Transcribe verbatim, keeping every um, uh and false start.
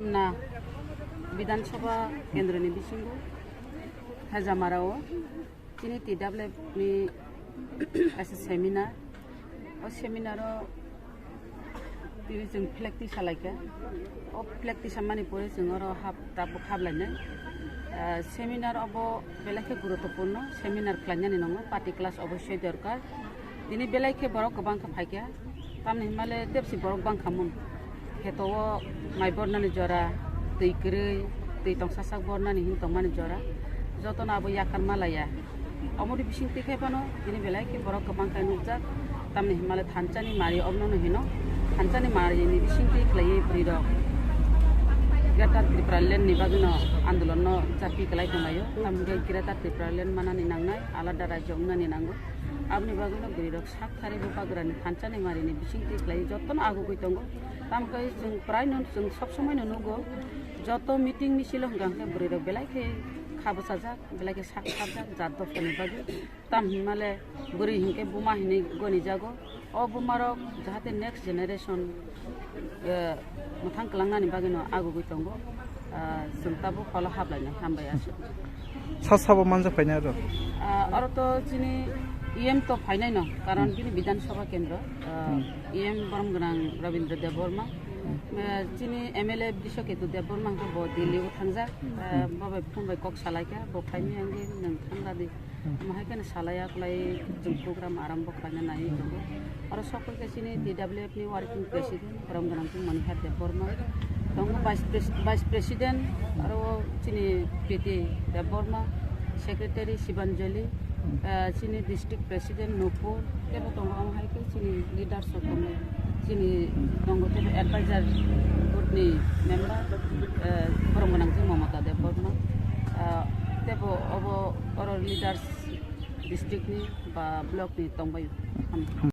Na Bidhan Sabha kendroni bisingo Hajamara o chini T W F ni kaisa seminar. O seminar o tini chwng flag tisa laikha. O flag tisa mani pore chwng oro hap, tabuk hap lainai. Ah, seminar obo belai khe guruttopurno, seminar khlainani nango, party class obossoi dorkar. Tini belai khe borok kwbang khe phaikha, tamni hinmale tepsi borok bangkha mun. Kheto o mai bornani jora, twi kwrwi, twi tongsasak bornani hin tongmani jora, jotono abo yakar ma laiya. Omoni bising twi khai phano tini belai khe borok kwbang khe nukjak, tamni hinmale thanchani mari obono hino. Thanchani marini bising twi khlaiwi bwrwi rok Greater Tipraland ni bagwino andolon no chapi kwlai tonglaio. Tamni Greater Tipraland manani nangnai, alada rajyo wngnani nango. Aboni bagwino bwrwi rok sak thari bubagrani thanchani marini bising twi khlaiwi jotono agugwi tongo. Tamkhe chwng praino chwng sob somoino nugo, joto meeting misil o hwnkha hwnkhe bwrwi rok belai khe kha bwchajak, belai khe sak sarjak jat dophani bagwi. Tam hinmale bwrwi hinkhe buma hinwi gonijago. O bumarok jahate next generation, eh, mwthang kwlangnani bagwino agugwi tongo. Ah, chwng tabuk holo haplainai, hambai aswk. Sa sabo manjak phainai aro? Ah, oro to chini E M to phainai no, karon Hmm. bini Bidhan Sabha kendro, ah, Hmm. E M borom gwnang Rabindra Debbarma, ah, chini M L A Biswaketu Debbarma hwnkhe bo Delhi o thangjak, Hmm. ah, Hmm. bo bai phone bai kok salaikha, bo phaimani hwnkhe nwng thangla di. Hmm. Omo hai kheno salai ya kwlai chwng program arombo khlaina nai tongo. Oro sok khe chini T W F ni working president, borom gwnang chwng Manihar Debbarma. Tongo vice pres-, vice president, aro chini P T Debbarma, secretary Shibanjali, eh, chini district president Nupur, tebo tongo omo hai khe chini leaders rok tongo. Chini tongo tebo advisor board ni member, eh, borom gwnang chwng Mamata Debbarma. Ah, tebo obo oro leaders district ni ba block ni tongbai. Ham-,